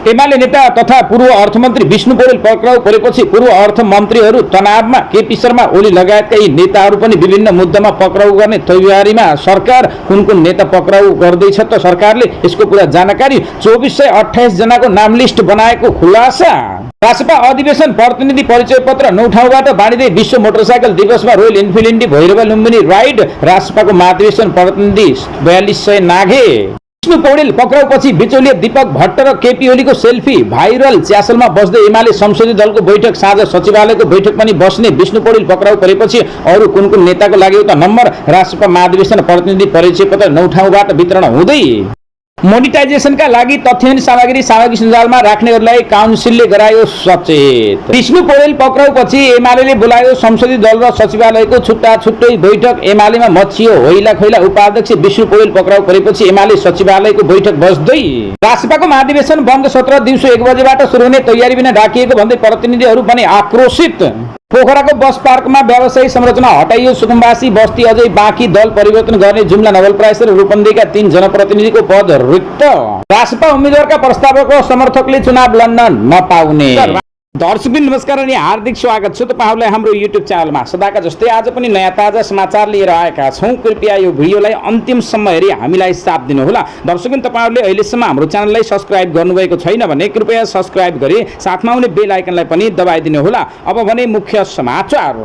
एमाले नेता तथा पूर्व अर्थमन्त्री विष्णु पौडेल पक्राउ परेपछि पूर्व अर्थमन्त्रीहरू तनावमा केपी शर्मा ओली लगायतका यी नेताहरू पनि विभिन्न मुद्दामा पक्राउ गर्ने तयारीमा। सरकार कुन कुन नेता पक्राउ गर्दैछ त सरकारले यसको पूरा जानकारी 2428 जनाको नाम लिस्ट बनाएको खुलासा। रासपा अधिवेशन प्रतिनिधि परिचय पत्र 9 ठाउँबाट बाँडिँदै विश्व मोटरसाइकल दिवसमा royal Enfield Bhairahawa Lumbini ride. रासपाको महाधिवेशन प्रतिनिधि 4200 नाघे। विष्णु पौडेल पक्राउपछि बिचौलिया दीपक भट्ट र केपी ओलीको सेल्फी भाइरल। च्यासलमा बस्दै एमाले संसदीय दलको बैठक, साँझ सचिवालयको बैठक पनि बस्ने। विष्णु पौडेल पक्राउ परेपछि अरू कुन कुन नेताको लागि एउटा नम्बर। रासपा महाधिवेशन प्रतिनिधि परिचय पत्र 9 ठाउँबाट वितरण हुँदै। मोनिटाइजेसनका लागि तथ्याङ्क सामग्री सामाजिक सञ्जालमा राख्नेहरूलाई काउन्सिलले गरायो सचेत। विष्णु पौडेल पक्राउपछि एमाले बोलायो संसदीय दल र सचिवालयको छुट्टा छुट्टै बैठक। एमालेमा मचियो होइला खैला। उपाध्यक्ष विष्णु पौडेल पक्राउ परेपछि एमाले सचिवालयको बैठक बस्दै। रासपाको महाधिवेशन बन्द सत्र दिउँसो 1 बजेबाट सुरु हुने तयारी बिना राखिएको भन्दै प्रतिनिधिहरू पनि आक्रोशित। पोखराको बस पार्कमा व्यवसायी संरचना हटाइयो। सुकुम्बासी बस्ती अझै बाँकी। दल परिवर्तन गर्ने। जुम्ला नवलपरासी र रूपन्देहीका 3 जनप्रतिनिधिको पद रिक्त। रासपा उम्मेद्वारका प्रस्तावको समर्थकले चुनाव लड्न नपाउने। दर्शकबिन नमस्कार अनि हार्दिक स्वागत छ तपाईहरुलाई हाम्रो युट्युब च्यानलमा। सदाका जस्तै आज पनि नयाँ ताजा समाचार लिएर आएका छौं। कृपया यो भिडियोलाई अन्तिमसम्म हेरी हामीलाई साथ दिनुहोला। दर्शकबिन तपाईहरुले अहिलेसम्म हाम्रो च्यानललाई सब्स्क्राइब गर्नुभएको छैन भने कृपया सब्स्क्राइब गरी साथमा आउने बेल आइकनलाई पनि दबाइदिनुहोला। अब भने मुख्य समाचार।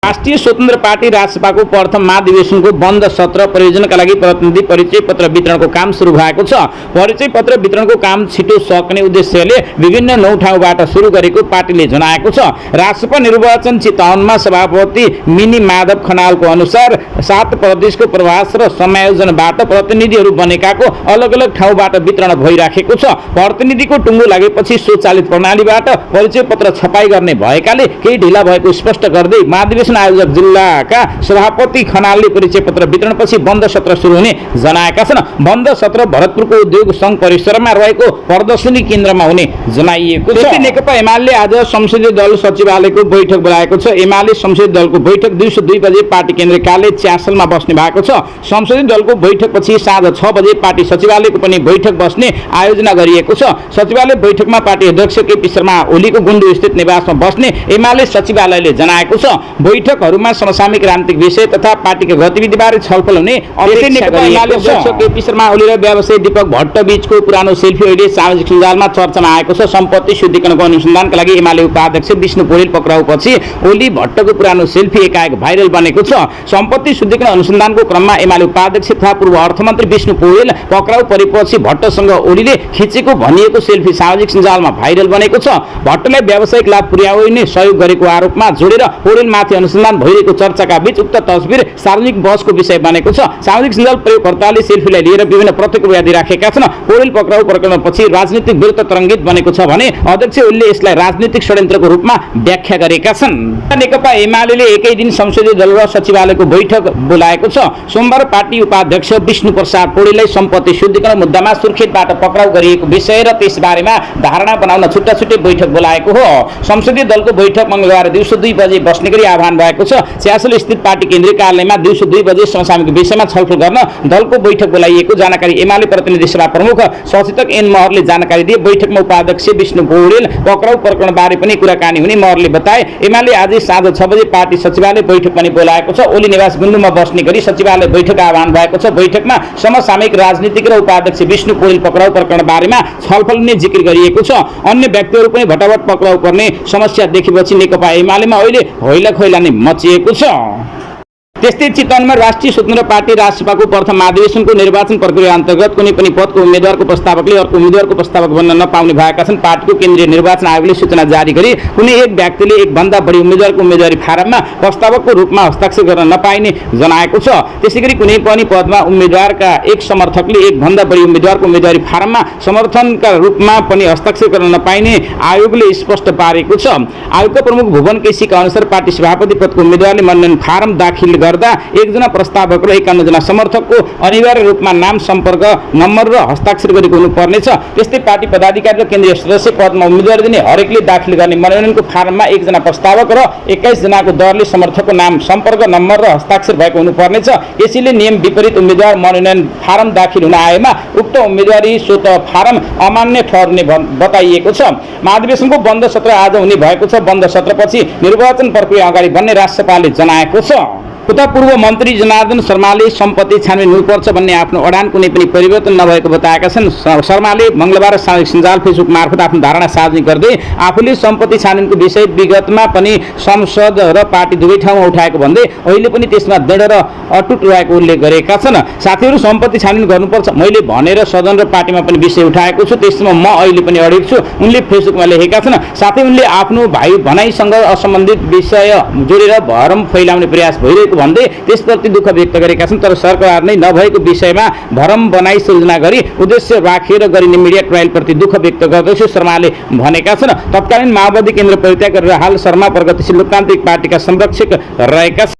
राष्ट्रिय स्वतन्त्र पार्टी रासपाको प्रथम महाधिवेशनको बन्द सत्र प्रयोजनका लागि प्रतिनिधि परिचय पत्र वितरणको काम सुरु भएको छ। परिचय पत्र वितरणको काम छिटो सक्ने उद्देश्यले विभिन्न 9 ठाउँबाट सुरु गरेको पार्टीले जनाएको छ। रासपा निर्वाचन चितवनमा सभापति मिनी माधव खनालको अनुसार 7 प्रदेशको प्रवास र समायोजनबाट प्रतिनिधिहरू बनेकाको अलग अलग ठाउँबाट वितरण भइराखेको छ। प्रतिनिधिको टुङ्गो लागेपछि स्वचालित प्रणालीबाट परिचय पत्र छपाई गर्ने भएकाले केही ढिला भएको स्पष्ट गर्दै महाधिवेशन आयोजक जिल्लाका सभापति खनालले परिचय पत्र वितरणपछि बन्द सत्र सुरु हुने जनाएका छन्। बन्द सत्र भरतपुरको उद्योग संघ परिसरमा रहेको प्रदर्शनी केन्द्रमा हुने जनाइएको छ। नेकपा एमाले आज संसदीय दल सचिवालयको बैठक बोलाएको छ। एमाले संसदीय दलको बैठक दिउँसो 2 बजे पार्टी केन्द्र कार्यालय च्यासलमा बस्ने भएको छ। संसदीय दलको बैठकपछि साँझ 6 बजे पार्टी सचिवालयको पनि बैठक बस्ने आयोजना गरिएको छ। सचिवालय बैठकमा पार्टी अध्यक्ष केपी शर्मा ओलीको गुण्डु स्थित निवासमा बस्ने एमाले सचिवालयले जनाएको छ। बैठकहरूमा समसामयिक राजनीतिक विषय तथा पार्टीका गतिविधिबारे छलफल हुने अध्यक्ष केपी शर्मा ओली र व्यवसायी दीपक भट्ट बीचको पुरानो सेल्फी अहिले सामाजिक सञ्जालमा चर्चामा आएको छ। सम्पत्ति शुद्धिकरणको अनुसन्धानका लागि एमाले उपाध्यक्ष विष्णु पौडेल पक्राउपछि ओली भट्टको पुरानो सेल्फी एकाएक भाइरल बनेको छ। सम्पत्ति शुद्धिकरण अनुसन्धानको क्रममा एमाले उपाध्यक्ष तथा पूर्व अर्थमन्त्री विष्णु पौडेल पक्राउ परेपछि भट्टसँग ओलीले खिचेको भनिएको सेल्फी सामाजिक सञ्जालमा भाइरल बनेको छ। भट्टलाई व्यावसायिक लाभ पुर्याउने सहयोग गरेको आरोपमा जोडेर पौडेलमाथि अनुसन्धान भइरहेको चर्चाका बीच उक्त तस्बिर सार्वजनिक बहसको विषय बनेको छ। सामाजिक सञ्जाल प्रयोगकर्ताले सेल्फीलाई लिएर विभिन्न प्रतिक्रिया दिइराखेका छन्। पौडेल पक्राउ प्रकरणपछि राजनीतिक विरुद्ध तरङ्गित बनेको छ भने अध्यक्ष ओलीले यसलाई राजनीतिक षड्यन्त्रको रूपमा व्याख्या गरेका छन्। नेकपा एमाले एकै दिन संसदीय दल र सचिवालयको बैठक बोलाएको छ। सोमबार पार्टी उपाध्यक्ष विष्णु प्रसाद पौडेललाई सम्पत्ति शुद्धिकरण मुद्दामा सुर्खेतबाट पक्राउ गरिएको विषय र त्यसबारेमा धारणा बनाउन छुट्टा छुट्टै बैठक बोलाएको हो। संसदीय दलको बैठक मंगलबार दिउँसो 2 बजे बस्ने गरी आह्वान भएको छ। च्यासल स्थित पार्टी केन्द्रीय कार्यालयमा दिउँसो 2 बजे समसामयिक विषयमा छलफल गर्न दलको बैठक बोलाइएको जानकारी एमाले प्रतिनिधि सभा प्रमुख सचेतक एन महरले जानकारी दिए। बैठकमा उपाध्यक्ष विष्णु पौडेल पक्राउ प्रकरणबारे पनि कुराकानी हुने महरले बताए। एमाले आज साँझ 6 बजे पार्टी सचिवालय बैठक पनि बोलाएको छ। ओली निवास गुण्डुमा बस्ने गरी सचिवालय बैठक आह्वान भएको छ। बैठकमा समसामयिक राजनीतिक र उपाध्यक्ष विष्णु पौडेल पक्राउ प्रकरणबारेमा छलफल हुने जिकिर गरिएको छ। अन्य व्यक्तिहरू पनि भटाभट पक्राउ पर्ने समस्या देखेपछि नेकपा एमालेमा अहिले होइला खैला नै मचिएको छ। त्यस्तै चितवनमा राष्ट्रिय स्वतन्त्र पार्टी रासपाको प्रथम महाधिवेशनको निर्वाचन प्रक्रिया अन्तर्गत कुनै पनि पदको उम्मेद्वारको प्रस्तावकले अर्को उम्मेद्वारको प्रस्तावक बन्न नपाउने भएका छन्। पार्टीको केन्द्रीय निर्वाचन आयोगले सूचना जारी गरी कुनै एक व्यक्तिले एक भन्दा बढी उम्मेद्वारको उम्मेदवारी फारममा प्रस्तावकको रूपमा हस्ताक्षर गर्न नपाइने जनाएको छ। त्यसैगरी कुनै पनि पदमा उम्मेद्वारका एक समर्थकले एक भन्दा बढी उम्मेद्वारको उम्मेदवारी फारममा समर्थनका रूपमा पनि हस्ताक्षर गर्न नपाइने आयोगले स्पष्ट पारेको छ। आयोगका प्रमुख भुवन केसीका अनुसार पार्टी सभापति पदको उम्मेद्वारले मनोनयन फारम दाखिल गर्दा एकजना प्रस्तावक र 51 जना समर्थकको अनिवार्य रूपमा नाम, सम्पर्क नम्बर र हस्ताक्षर गरेको हुनुपर्नेछ। त्यस्तै पार्टी पदाधिकारी र केन्द्रीय सदस्य पदमा उम्मेदवारी दिने हरेकले दाखिल गर्ने मनोनयनको फारममा 1 जना प्रस्तावक र 21 जनाको दरले समर्थकको नाम, सम्पर्क नम्बर र हस्ताक्षर भएको हुनुपर्नेछ। यसैले नियम विपरीत उम्मेदवार मनोनयन फारम दाखिल हुन आएमा उक्त उम्मेदवारी स्वतः फारम अमान्य ठहर्ने बताइएको छ। महाधिवेशनको बन्द सत्र आज हुने भएको छ। बन्द सत्रपछि निर्वाचन प्रक्रिया अगाडि बढ्ने राष्ट्रपालले जनाएको छ। उता पूर्व मन्त्री जनार्दन शर्माले सम्पत्ति छानबिन हुनुपर्छ भन्ने आफ्नो अडान कुनै पनि परिवर्तन नभएको बताएका छन्। शर्माले मङ्गलबार सामाजिक सञ्जाल फेसबुक मार्फत आफ्नो धारणा सार्वजनिक गर्दै आफूले सम्पत्ति छानबिनको विषय विगतमा पनि संसद र पार्टी दुवै ठाउँमा उठाएको भन्दै अहिले पनि त्यसमा दृढ र अटुट रहेको उल्लेख गरेका छन्। साथीहरू सम्पत्ति छानबिन गर्नुपर्छ मैले भनेर सदन र पार्टीमा पनि विषय उठाएको छु, त्यसमा म अहिले पनि अडिग छु, उनले फेसबुकमा लेखेका छन्। साथै उनले आफ्नो भाइ भनाइसँग असम्बन्धित विषय जोडेर भरम फैलाउने प्रयास भइरहेको भन्दै त्यसप्रति दुःख व्यक्त गरेका छन्। तर सरकार नै नभएको विषयमा भरम बनाई सृजना गरी उद्देश्य राखेर गरिने मिडिया ट्रायलप्रति दुःख व्यक्त गर्दैछु शर्माले भनेका छन्। तत्कालीन माओवादी केन्द्र परित्याग गरेर हाल शर्मा प्रगतिशील लोकतान्त्रिक पार्टीका संरक्षक रहेका छन्।